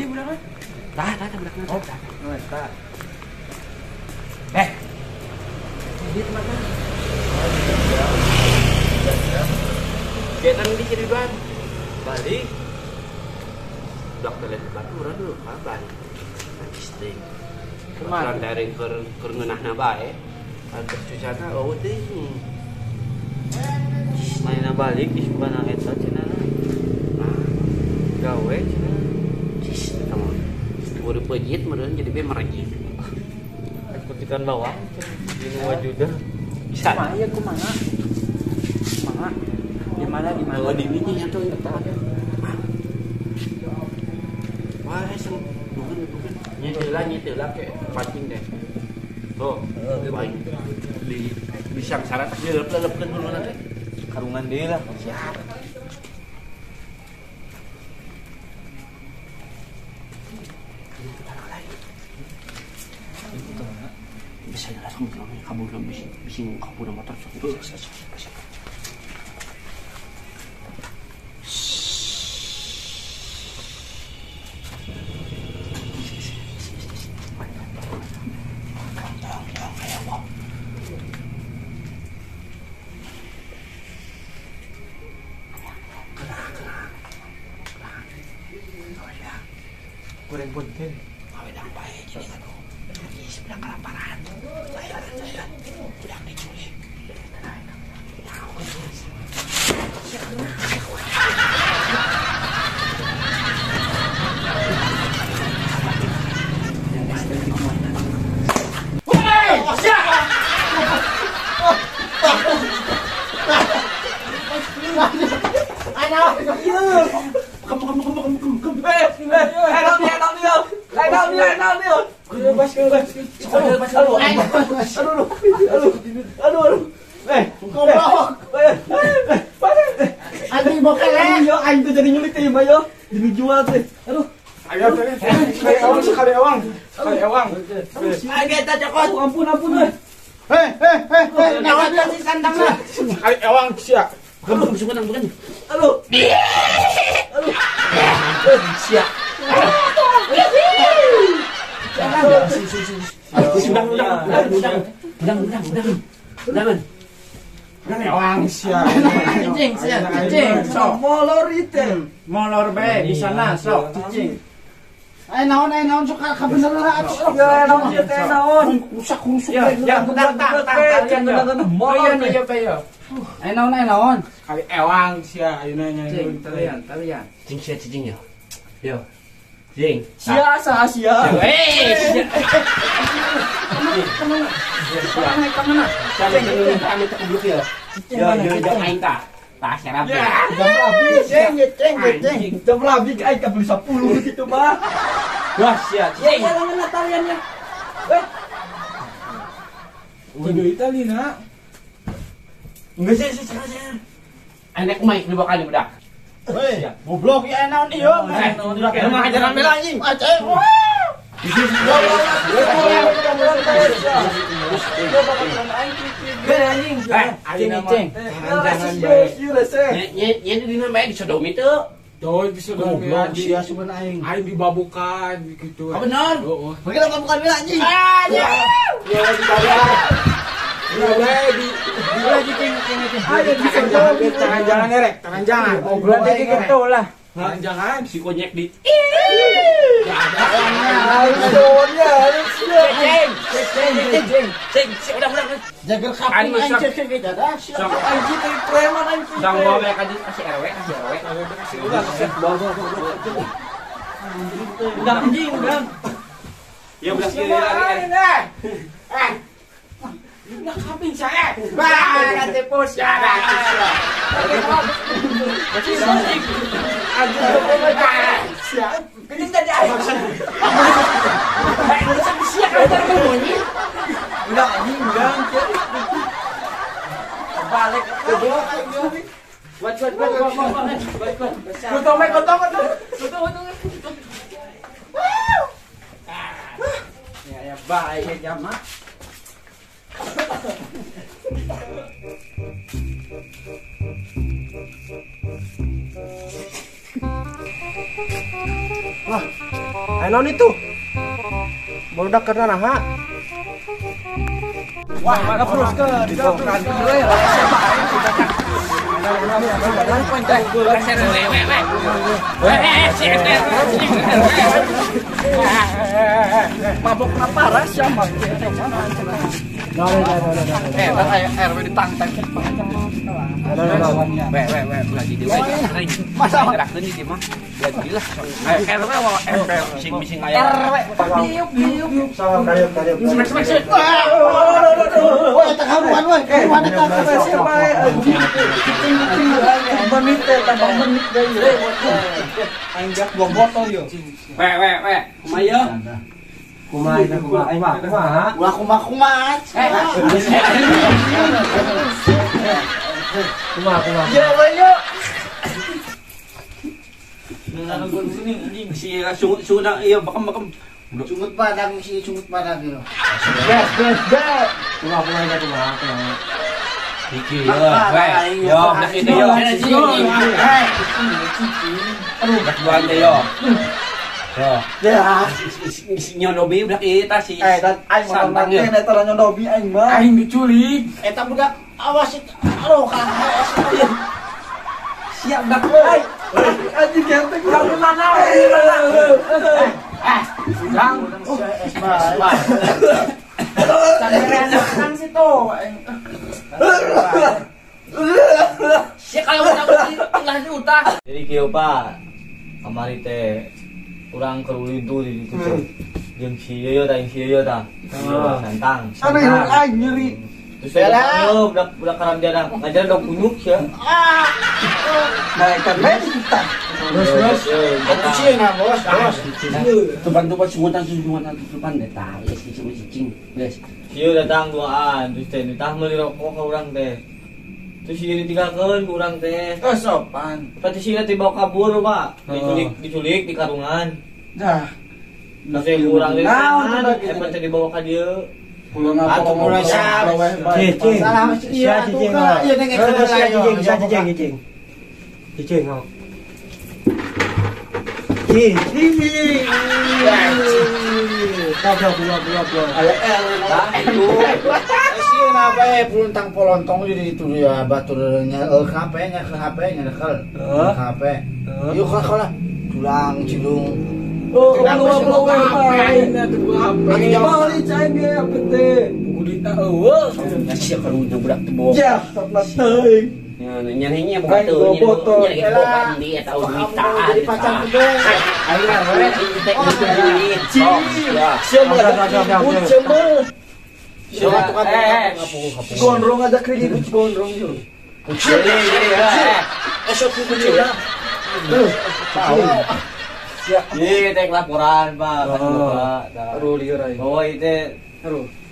Ini budakna. Tah, tah budakna. Oh, tah. Eh. Di tempatna. Ketan di kiri ban. Balik. Budak teh lain baturan dulu, kapan? Anjing. Kumaha daring keur keur ngeunahna bae. Antos cucana eueuh teuing. Mainna balik di subana eta cenah. Gawe cenah. Cis eta mah. Kudu pejit meureun jadi be merejit. Petikan bawang di nu wajuda. Bisa. Kumaha ieu kumaha? Kumaha? Di mana di mana? Oh, di dinya nya tuh eta. Wah, seng bukan bukan. Nyeteula ke pancing deh. Tuh, baik. Di bisang syarat dileup-leupkeun dulu nanti. Karungan deui lah. Siap. Bisa langsung kabur bisa kabur motor. Bisa. Goreng punten. Awedang bae jadi aduh. Di sebelah kelaparan. Saya budak diculik. Aduh. Goblok. Anjing bokel yo aing teh jadi nyulik teh mah yo. Dijual teh. Aduh. Ayo sekali ewang. Sekali ewang. Ayo eta cokot. Ampun ampun we. Heh naon si santangna. Sekali ewang sia. Bukan bukan bukan. Aduh. Aduh. Sia. Udang. Ewang sia. Cicing sia, cicing. Sok molor itu. Molor bae di sana sok cicing. Ai naon sok kabeneran atuh. Ya naon ieu teh naon. Rusak-rusuk. Ya, tang molor ya ya. Ai naon. Kali ewang sia ayeuna nya. Cing, talian. Cing sia cicing yo. Yo. Cing. Sia saha sia. Eh, sia. Kemana? Kami tak goblok ya. Yo yo yo aing tah. Tah syarap. Jam rabi, ceng ceng. Jam rabi aing kabeli 10 gitu mah. Wah, sia. Cing. Mana taliannya? Eh. Waduh Italina. Enggak sih, sih, sih. Anak maik dibawa kali budak. Hei, goblok ieu naon ieu? Emang ajaran bela anjing. Aceh. Nya dina bae disodomi teu. Tuh disodomi sia sugan aing. Aing dibabukan gitu. Oh bener. Heeh. Bagaimana babukan bela anjing? Ah, ya. Ya di lagi cing cing. Ayo disodomi tangan jangan erek, tangan jangan. Goblok iki gitu lah. Tangan jangan si konyek di. Ceng, udah. Jager kaping anjing ceng dadah. Anjing teh preman anjing. Sang bawa mereka di kasih RW, kasih RW. Udah, bawa. Udah anjing, udah. Ya udah sih lari. Eh. Udah kaping saya. Bah, katepus ya. Siap. Ini tadi aing. Siap ajar bunyi. Udah anjing, udah. Balik. Buat. Gotong. Ya baik ya jamaah. Wah, Ayo naon itu? Barudak keur naha? Wah, teruskeun, dibongkar we. Mabok na parah siya mah. RW ditangtang. Masa gerakeun di mah. Lah RW RW sing bising aya. RW diuk diuk salam kayeup kayeup. Smek smek. Wah, eta karuan we, karuan eta sia bae. Cicing-cicing menit teh tambah menit deui. Aing jak dua botol yo. We we we, kumaha yo? Kumaha eta kumaha? Aing mah kumaha? Ulah kumaha-kumaha. Kumaha kumaha. Yo we yo. Nanggung sini anjing si sungut-sungut iya bakam-bakam. Sungut padang si sungut padang yo. Gas gas gas. Kumaha kumaha eta kumaha kumaha. Iki yo, we. Yo, belah itu yo. Aduh, batuan teh yo. Yo. Ya, si nyodobi budak ieu tah si. Eh, aing mah teh eta nyodobi aing mah. Aing diculik. Eta budak awas aduh ka. Siap dak euy. Anjing ganteng urang mana? Eh, urang Sangeran situ. Sia kalau ulah utah. Jadi kieu Pak, kamari teh urang keur ulin tuh di ditu teh. Jeung si Yoyo tah, si Yoyo tah. Santang. Aneh aing nyeri. Terus saya budak budak karam jana ngajar dong kunyuk sia. Nah, ikan mentah. Terus terus. Aku sih nah bos, bos. Tuban-tuban sungutan sungutan tutupan deh tah, geus cicing geus. Sieu datang duaan, terus teh ditah meuli rokok ka urang teh. Terus sieu ditinggalkeun ku urang teh. Eh sopan. Pati sieu teh dibawa kabur, Pak. Diculik, diculik di karungan. Dah. Terus ku urang teh eta teh dibawa ka dieu. Atuh mulai siap. Cicing. Salah sia cicing. Iya neng cicing, sia cicing, cicing. Cicing oh. Cicing. Tabrak buah buah. Aya L. Sieun bae puntang polontong jadi itu ya batur nya HP nya ke HP nya dekel. HP. Yuk lah tulang cilung. Oh, bali cai dia pete. Buku dita eueuh. Sia karunya budak teu bohong. Ya, sapna teuing. Nya nya boga teu nya nya boga di eta duitan. Jadi pacar teh. Aing we teh duit. Sia mah ngajak ribut sia mah. Sia Gondrong ngajak ribut gondrong yo. Jadi eh sok kucing ya. Iya, kita laporan, Pak. Aduh, liur aja. Bahwa itu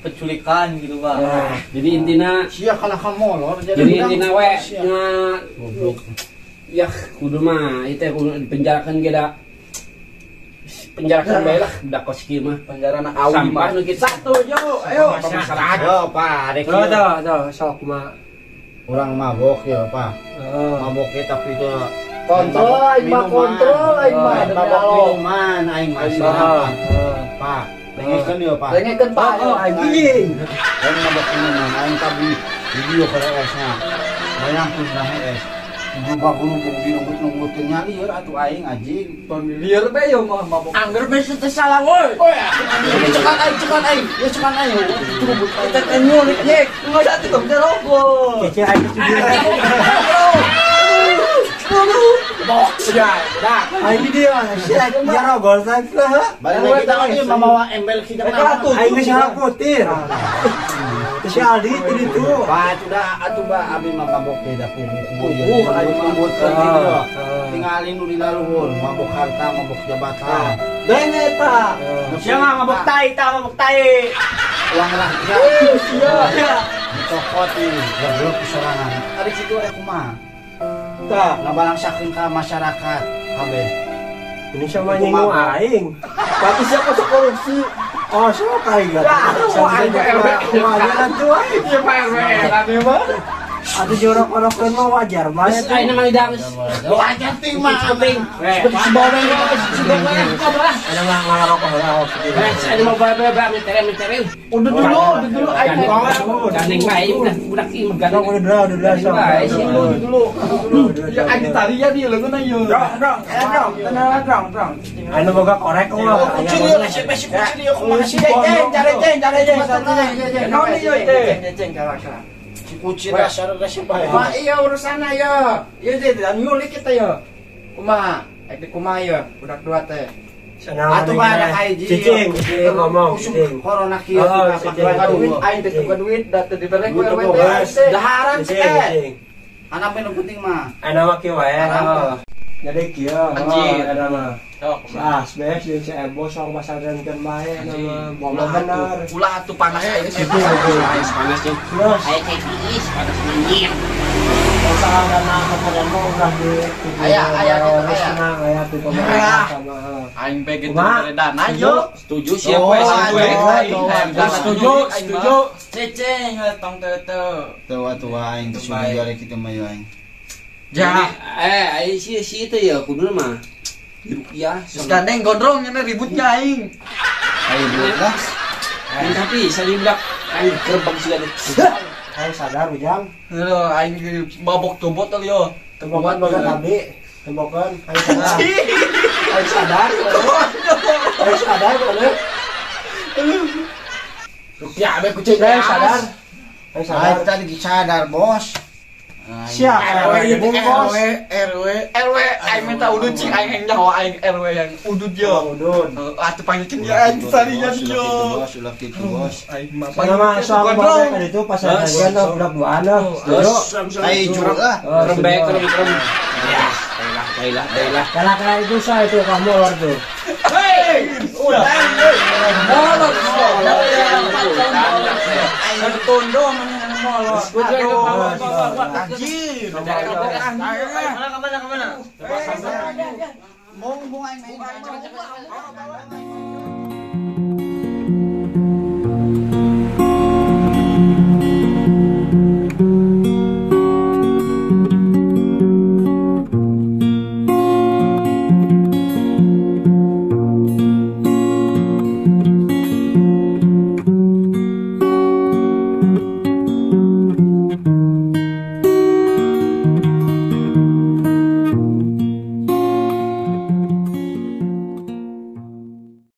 penculikan gitu, Pak. Jadi intinya sia kalah kamu loh. Jadi intinya we nya goblok. Ya, kudu mah itu kudu dipenjarakan ge da. Penjarakan bae lah budak kos kieu mah. Penjara na awi mah. Sampah nu kitu. Satu, yo, ayo. Ayo, Pak, rek. Tuh, tuh, sok kumaha. Urang mabok ya, Pak. Mabok tapi itu kontrol aing mah, kontrol aing mah. Mabok minuman aing mah. Pak, dengekeun yo, Pak. Dengekeun, Pak. Oh, anjing. Aing mabok minuman, aing tabi video ka esna. Bayangkeun nah es. Gurubak-gurubuk dinunggut-nunggutin nyali lieur atuh aing anjing. Familiar bae yo mah mabok. Angger bae teu salah woi. Oh ya. Cekan aing, cekan aing. Ya cekan aing. Turubut eta teh nyulik yek. Enggak atuh tong rokok. Cece aing studio. Ya, dah. Aing dia, sia ya rogol saya. Balik lagi kita ini mamawa embel kita. Aing geus putih. Si Aldi tadi tuh. Pak, sudah atuh ba abi mah mabok teh da puguh. Aing mabok tinggalin nu di laluhur, mabok harta, mabok jabatan. Deng eta. Sia mah mabok tai, ta mabok tai. Uang rakyat. Sia. Dicokot ieu, goblok sorangan. Ari kitu rek kumaha? Tah, ngabalangsakeun ka masyarakat kabeh. Ini sama nyinggung aing. Tapi siapa sok korupsi? Oh, sok aing lah. Aing RW. Kumaha atuh aing. Ieu Pak RW lah mah. Aduh jorok-jorokan mah wajar banget. Aing mah idang. Wajar ting mah. Si bawang si bawang kok lah. Ada mah ngarokok heula. Ada mah bae-bae metere. Udah dulu aing gandeng bae budak ieu gandeng. Udah dulu. Ya aing ditari ya di leungeun ieu. Dong, tenang dong. Anu boga korek mah. Kucing ieu resep kucing ieu kumaha sih? Ceng, cari. Naon ieu teh? Ceng, kala. Si kucing dasar resep bae. Mah iya urusanna ya. Ieu teh dan nyulik kita ya. Kumaha? Ek kumaha ieu budak dua teh. Atuh bae anak hiji. Cicing ngomong cicing. Corona kieu duit aing teh boga duit da teu dibere ku RW teh. Daharan teh. Anak nu penting mah. Ana mah kieu wae. Jadi kieu. Anjir. Ana mah. Asbes jeung si Ebo sok pasantrenkeun bae nama ngomong bener. Ulah atuh panas aing panas jeung. Aya cai tiis panas menyir. Usaha dana kepada mah ulah di aya gitu aya. Aya di pemerintah sama. Aing bae gitu bere dana yo. Setuju siap we Setuju. Ceceng tong teu. Teu atuh aing teu jare kitu mah yo aing. Ja, si itu ya kudu mah. Rupiah. Terus gandeng gondrong ini ributnya aing. Aing ribut lah. Tapi saya bilang aing gerbang sih ada. Aing sadar ujang. Heuh, aing mabok cobot yo. Tembokan boga tadi. Tembokan aing sadar. Aing sadar. Aing sadar boleh. Rupiah abe kucing aing sadar. Aing sadar. Aing tadi sadar, Bos. Siap, RW, RW, aing minta udud cing aing yang nyawa aing RW yang udud yo. Udud. Atuh panggilkeun ya aing sarinya yo. Bos, ulah kitu bos. Aing mah panggilkeun sama gondrong. Itu pas ada budak duaan lah. Aing juruk lah. Kerem bae kerem. Ya, tailah. Kalah itu sah itu kamu lor tuh. Hei, udah. Molot. Aing tondo mana molot. Anjir. Kemana? Mau aing main.